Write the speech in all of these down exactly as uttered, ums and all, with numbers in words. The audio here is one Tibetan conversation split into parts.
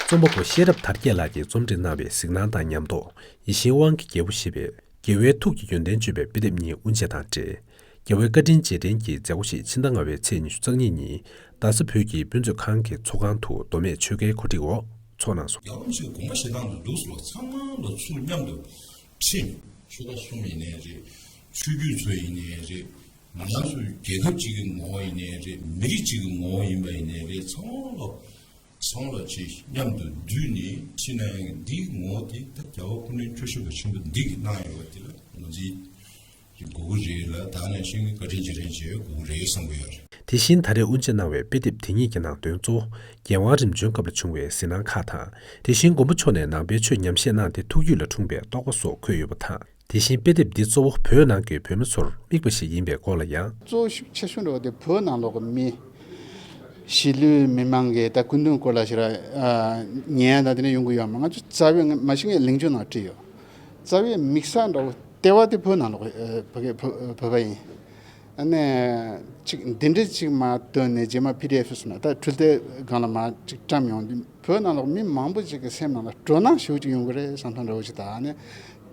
རྩོམ་པ་པོ་ཤེས་རབ་དར་རྒྱས་ལགས་ཀྱིས་རྩོམ་སྒྲིག་གནང་བའི་གཟིགས་སྣང་དང་ཉམས་རྟོགས། ཡིད་བཞིན་དབང་གི་རྒྱལ་པོ་ཞེས་པའི་རྒྱལ་བའི་ཐུགས་ཀྱི་ཡོན་ཏན་བརྗོད་པའི་དཔེ་དེབ་གཉིས་དབུ་འབྱེད་དང་འབྲེལ། རྒྱལ་བའི་བཀའ་དྲིན་རྗེས་དྲན་གྱི་མཛད་སྒོ་ཞིག་ཕྱི་ཟླ་ལྔ་པའི་ཚེས་ཉི་ཤུ་རྩ་གཉིས་ཉིན་རྡ་ས་བོད་ཀྱི་དཔེ་མཛོད་ཁང་གི་ཚོགས་ཁང་དུ་མདོ་སྨད་ཆོལ་ཁའི་གོ་སྒྲིག་འོག་འཚོགས་གནང་སོང་། རྒྱལ་བ་རིན་པོ་ཆེའི་དགོངས་པ་བཞེས་སྟངས་དང་འདུག་སོགས་ཚང་མ་ལ་ཚུར་མཉམ་དུ་ཁྲིད་ནས་ཆོལ་ཁ་གསུམ་ཡིན་ནའི་རེད། ཆོས་བརྒྱུད་ཚོ་ཡིན་ནའི་རེད། ང་རང་ཚོའི་རྒྱལ་ཁབ་ཅིག་གི་ངོ་བོ་ཡིན་ནའི་རེད། མི་རིགས་ཅིག་གི་ངོ་བོ་ཡིན་པ་ཡིན་ནའི་རེད། ཚང་མ་ལ་ཚང་མ་ལ་ཅིག་མཉམ་དུ་བསྡུས་ནས་ཁྲིད་ན་ཡང་འདིའི་ངོ་བོ་དེ་ད་རྒྱལ་བ་སྐུ་ཕྲེང་བཅུ་བཞི་པ་ཆེན་པོ་འདི་གིས་གནང་ཡོད་པ་དེ་ལ་ངོས་འཛིན་དགོས་ཀྱི་རེད་ལ། ད་ནང་བཞིན་བཀའ་དྲིན་རྗེས་དྲན་བྱེད་དགོས་ཀྱི་རེད་བསམ་གྱི་ཡོད་རེད། དེ་བཞིན་ད་རེས་དབུ་འབྱེད་གནང་བའི་དཔེ་དེབ་དེ་ཉིད་ཀྱི་ནང་དོན་གཙོ་བོ་རྒྱལ་དབང་རིམ་བྱོན་སྐབས་ལ་བྱུང་བའི་གཟིགས་སྣང་ཁག་དང་། དེ་བཞིན་མགོན་པོ་མཆོག་ནས་ནང་པའི་ཆོས་ཉམས་བཞེས་གནང་སྟེ་ཐུགས་རྒྱུད་ལ་འཁྲུངས་པའི་རྟོགས་པ་སོགས་འཁོད་ཡོད་པ་དང་། དེ་བཞིན་དཔེ་དེབ་འདི་གཙོ་བོ་བོད་ནང་གི་བོད་མི་ཚོར་དམིགས་པ་ཞིག་ཡིན་པའི་སྐོར་ལ་ཡང་། གཙོ་བོ་ཤུགས་ཆེ་ཤོས་འགྲོ་བ་དེ་བོད་ནང་ལོགས་ཀྱི་མི། གཞིས་ལུས་མི་མང་གི་ད་སྐུ་མདུན་སྐོར་ལ་ཞིག་ར་ཉན་ཡ་ད་དེ་ནས་ཡོང་གི་ཡོད་མ། ང་ཚོ་རྩ་བའི་མ་གཞི་ངས་གླེང་བརྗོད་ནང་བྲིས་ཡོད། རྩ་བའི་དམིགས་བསལ་འགྲོ་བ་ལྟེ་བ་དེ་བོད་ནང་ལོགས་ཀྱི་བོད་ཀྱི་བོད་བོད་པ་ཡིན། ཨ་ནི་ཅིག་འདི་འདྲ་ཅིག་མར་བཏོན་ནས་རྗེས་མ་པི་ཌི་ཨེཕ་སོགས་ནང་ད་འཕྲུལ་དེབ་སྒང་ལ་མར་ཅིག་བཀྲམ་ཡོང་དུས་བོད་ནང་ལོགས་མི་མང་པོ་ཅིག་གི་སེམས་ནང་ལ་སྤྲོ་སྣང་ཞེ་པོ་ཅིག་ཡོང་གི་རེད་བསམ་སྟངས་འདྲ་བོ་ཅིག་དང་། ཨ་ནི་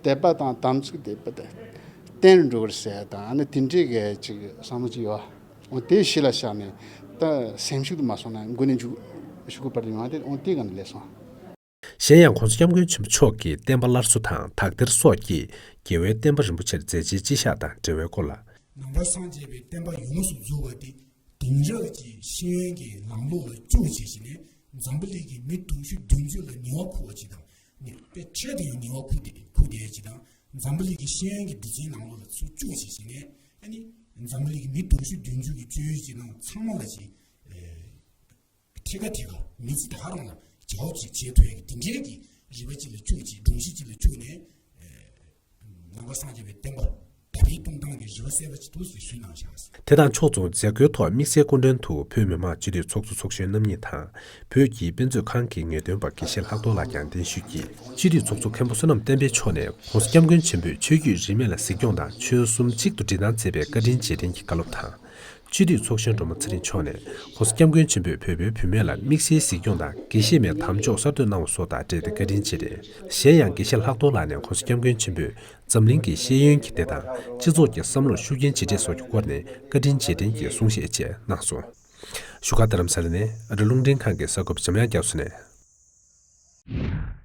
དད་པ་དང་དམ་ཚིག་དེ་བརྟན་རུ་འགྲོ་གི་རེད་ཟེར་དང་། ཨ་ནི་དེ་འདྲའི་གི་ཅིག་བསམ་བློ་ཅིག་ཡོད། འོ་དེ་གཞི་ལ་བཞག་ནས་ད་སེམས་ཤུགས་དུ་མ་སོང་ན་མགོ་ནས་མཇུག་གཞུག་གུ་བར་དུ་ཡོང་བ་དེ་འོ་དེ་གང་ནས་སླེབས་སོང་། གཞན་ཡང་༸གོང་ས་༸སྐྱབས་མགོན་ཆེན་པོ་མཆོག་གི་བསྟན་པ་སླར་གསོ་དང་དག་ཐེར་སོགས་ཀྱིས་རྒྱལ་བའི་བསྟན་པ་རིན་པོ་ཆེར་མཛད་རྗེས་ཅི་བཞག་དང་འབྲེལ་བའི་སྐོར་ལ། ནང་པ་སངས་རྒྱས་པའི་བསྟན་པ་ཡོངས་སུ་རྫོགས་པ་དེ་དེང་རབས་ཀྱི་ཤེས་ཡོན་གྱི་ལམ་ལུགས་ལ་བཅུག་བྱས་བྱས་ནས་འཛམ་བུ་གླིང་གི་མི་དུང་ཕྱུར་བདུན་ཅུ་ལ་ཉེ་བ་ཁུར་བ་ཅིག་དང་། ནི་དཔེ་འཕྲལ་དུ་ཡང་ཉེ་བ་ཁུར་ཏེ་ཁུར་བསྡད་ཅིག་དང་། འཛམ་བུ་གླིང་གི་ཤེས་ཡོན་གྱི་སྡེ་ཚན་ནང་ལོགས་ལ་ཚུར་བཅུག་བྱས་བྱས་ནས། ཨ་ནི་འཛམ་བུ་གླིང་གི་མི་དུང་ཕྱུར་བདུན་ཅུ་གི་སྤྱོད་ཡོན་ཅིག་ནང་ཚང་མ་ལ་ཅིག་ཨེ། ཐད་ཀ་ཐད་ཀ་མི་ཚེ་ད་ག་རང་ལ་བྱ་བ་ཅིག་བྱེད་ཐུབ་ཡ་གི་དེ་འདྲའི་གི་རིག་པ་ཅིག་ལ་བཅུག་ཅིག་སྒྲོམ་གཞི་ཅིག་ལ་བཅུག་ནས། ནང་པ་སངས་རྒྱས་པའི་བསྟན་པ་དར་སྤེལ་གཏོང་སྟངས་ཀྱི་རིག་པ་གསར་པ་ཅིག་ཏུ་ཞིག་གསོས་གནང་བཞག། དེ་དང་ཕྱོགས་མཚུངས་མཛད་སྒོའི་ཐོག་དམིགས་བསལ་སྐུ་མགྲོན་དུ་བོད་མི་མང་སྤྱི་འཐུས་ཚོགས་གཙོ་ཚོགས་གཞོན་རྣམ་གཉིས་དང་། བོད་ཀྱི་དཔེ་མཛོད་ཁང་གི་ངེས་སྟོན་པ་དགེ་བཤེས་ལྷག་རྡོར་ལགས་ཀྱང་གདན་ཞུས་ཀྱིས། སྤྱི་འཐུས་ཚོགས་གཙོ་མཁན་པོ་བསོད་ནམས་བསྟན་འཕེལ་མཆོག་ནས་༸གོང་ས་༸སྐྱབས་མགོན་ཆེན་པོས་ཆོས་བརྒྱུད་རིས་མེད་ལ་གཟིགས་སྐྱོང་དང་ཆོལ་གསུམ་གཅིག་ཏུ་སྒྲིལ་གནང་མཛད་པའི་བཀའ་དྲིན་རྗེས་དྲན་གྱི་བཀའ་སློབ་དང་། སྤྱི་འཐུས་ཚོགས་གཞོན་སྒྲོལ་མ་ཚེ་རིང་མཆོག་ནས་༸གོང་ས་༸སྐྱབས་མགོན་ཆེན་པོས་བོད་པའི་བུད་མེད་ལ་དམིགས་བསལ་གཟིགས་སྐྱོང་དང་དགེ་བཤེས་མའི་དམ་འཇོག་གསར་གཏོད་གནང་བ་སོགས་དང་འབྲེལ་ཏེ་བཀའ་དྲིན་རྗེས་དྲན། གཞན་ཡང་དགེ་བཤེས་ལྷག་རྡོར་ལགས་ནས་༸གོང་ས་༸སྐྱབས་མགོན་ཆེན་པོས་འཛམ་གླིང་གི་ཤེས་ཡོན་གྱི་སྡེ་དང་སྤྱི་ཚོགས་ཀྱི་བསམ་བློར་ཤུགས་རྐྱེན་ཇི་སྤྲད་སོགས་ཀྱི་སྐོར་ནས་བཀའ་དྲིན་རྗེས་དྲན་གྱི་གསུང་བཤད་བཅས་གནང་སོང་། བཞུགས་སྒར་རྡ་རམ་ས་ལ་ནས་ཨ་རི་རླུང་འཕྲིན་ཁང་གི་གསར་འགོད་པ་འཇམ་དབྱངས་རྒྱ་མཚོ་ནས།